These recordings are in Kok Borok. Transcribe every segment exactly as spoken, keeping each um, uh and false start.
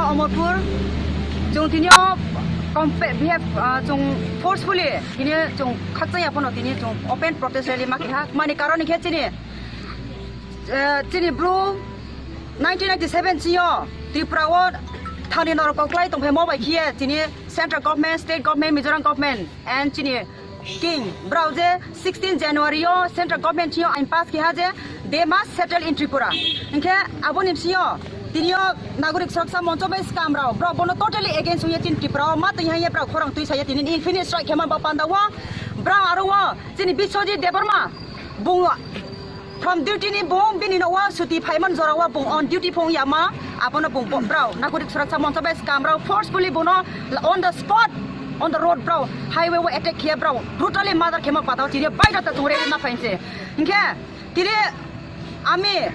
Omorpur, chwng tini o compa-, we have, ah, chwng forcefully tini chwng khakchangya phano tini chwng open protest rally ma keha. Mani karon khe chini, eh, chini bru nineteen ninety-seven chini o Tripura o thani norok koklai tongphai mo bai khiye chini central government, state government, Mizoram government and chini King, brao je sixteen January o central government thio ain pass keha je they must settle in Tripura. Hinkhe aboni bisingo tinio Nagorik Suraksa Moncho bai swkam rao, brao bono totally against wngya chini Tripura o ma twi haiya brao khorang twi saya tini infinite strike khema ba panda o, brao aro o chini Biswajit Debbarma bung from duty ni bung bini no o suti phaiman jora o bung on duty phung ya ma abono bung bo-, brao Nagorik Suraksa Moncho bai swkam rao forcefully bono on the spot, on the road brao highway o attack khiya brao brutally murder khema patao chiri baida ta chungre na phainse. Hinkhe tiri ami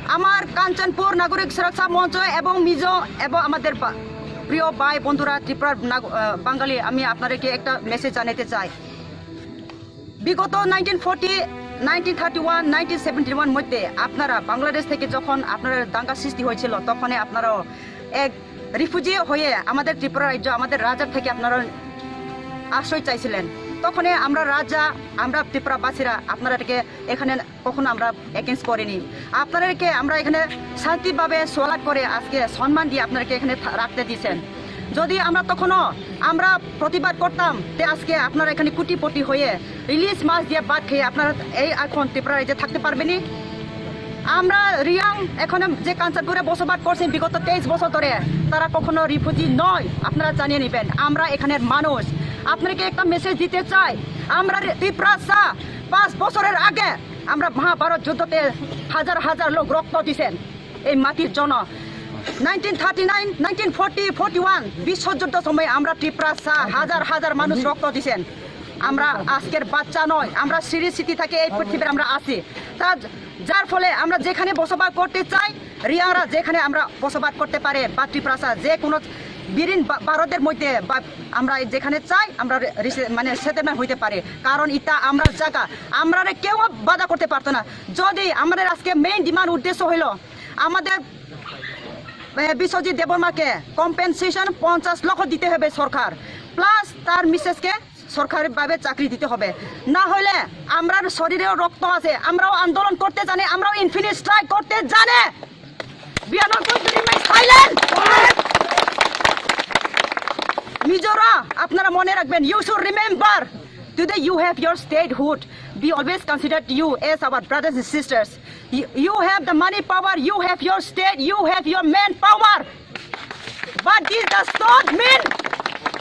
amar Kanchanpur Nagorik Suraksa Moncho ebong Mizo ebong amader ba-, priyo bhai bondhura Tripura Nag-, ah, Bangali, ami apnarke ekta message janaite chai. বিগত nineteen forty, nineteen thirty one, nineteen seventy one মধ্যে আপনারা বাংলাদেশ থেকে যখন আপনারা দাঙ্গা সৃষ্টি হয়েছিল, তখনই আপনারাও এক রিফিউজি হয়ে আমাদের ত্রিপুরা রাজ্য, আমাদের রাজার থেকে আপনারা আশ্রয় চাইছিলেন। তখনই আমরা রাজা, আমরা ত্রিপুরাবাসীরা আপনাদেরকে এখানে কখনো আমরা এগেইনস্ট করিনি। আপনাদেরকে আমরা এখানে শান্তিভাবে সোয়ালাত করে আজকে সম্মান দিয়ে আপনাদেরকে এখানে থা-, রাখতে দিয়েছেন। যদি আমরা তখনও আমরা প্রতিবাদ করতাম, তে আজকে আপনারা এখানে কোটিপতি হয়ে ইলিশ মাছ দিয়ে ভাত খেয়ে আপনারা এই এখন ত্রিপুরা রাজ্যে থাকতে পারবেনি? আমরা রিয়াং এখানে যে কাঞ্চনপুরে বসবাস করছেন বিগত তেইশ বছর ধরে, তারা কখনো রিফিউজি নয়, আপনারা জানিয়ে নেবেন। আমরা এখানের মানুষ। আপনাদেরকে একটা মেসেজ দিতে চাই, আমরা ত্রিপুরা চা পাঁচ বছরের আগে আমরা মহাভারত যুদ্ধতে হাজার হাজার লোক রক্ত দিছেন এই মাটির জন্য। Nineteen thirty nine, nineteen forty, forty one বিশ্বযুদ্ধ সময় আমরা ত্রিপুরা চা হাজার হাজার মানুষ রক্ত দিছেন। আমরা আজকের বাচ্চা নয়, আমরা সিঁড়ি সিটি থেকে এই পৃথিবীর আমরা আছি। তা যার ফলে আমরা যেখানে বসবাস করতে চাই, রিয়াংরা যেখানে আমরা বসবাস করতে পারে বা ত্রিপুরাসা যে কোনো বিলীন বা-, ভারতের মধ্যে বা আমরা যেখানে চাই আমরা রে-, রিসে-, মানে সেটেলমেন্ট হইতে পারে, কারণ এটা আমরা জায়গা, আমরা কেউ বাধা করতে পারতো না। যদি আমাদের আজকে মেইন ডিমান্ড উদ্দেশ্য হইলো আমাদের, এ, বিশ্বজিৎ দেববর্মাকে কম্পেনসেশন পঞ্চাশ লক্ষ দিতে হবে সরকার, প্লাস তার মিসেসকে সরকারিভাবে চাকরি দিতে হবে, না হলে আমরার শরীরেও রক্ত আছে, আমরাও আন্দোলন করতে জানে, আমরাও ইনফিনিট স্ট্রাইক করতে জানে। We are not going to remain silent. মিজোরা, আপনারা মনে রাখবেন, you should remember, today you have your statehood. We always considered you as our brothers and sisters. You, you have the money power, you have your state, you have your man power. But this does not mean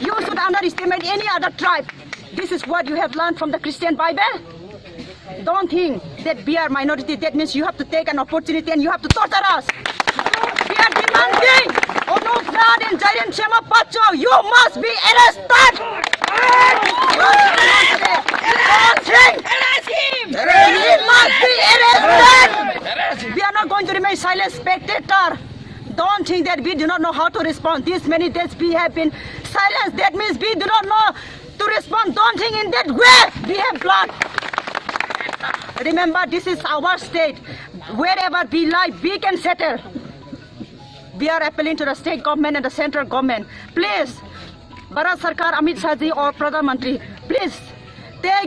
you should underestimate any other tribe. This is what you have learned from the Christian Bible. Don't think that we are minority, that means you have to take an opportunity and you have to torture us. We are demanding Anup Raj and Jairam Sharma Pacho, you must be arrested. Don't think. He must be arrested. We are not going to remain silent spectator. Don't think that we do not know how to respond. These many days we have been silenced. That means we do not know to respond. Don't think in that way. We have blood. Remember, this is our state. Wherever we live, we can settle. We are appealing to the state government and the central government. Please, Bharat Sarkar, Amit Shah ji or Pradhan Mantri, please, they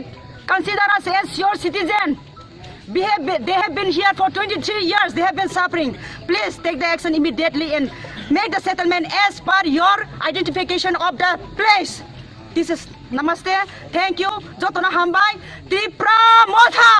consider us as your citizen. We have been, they have been here for twenty-three years. They have been suffering. Please take the action immediately and make the settlement as per your identification of the place. This is namaste. Thank you. Jotono hambai. Tipra Motha.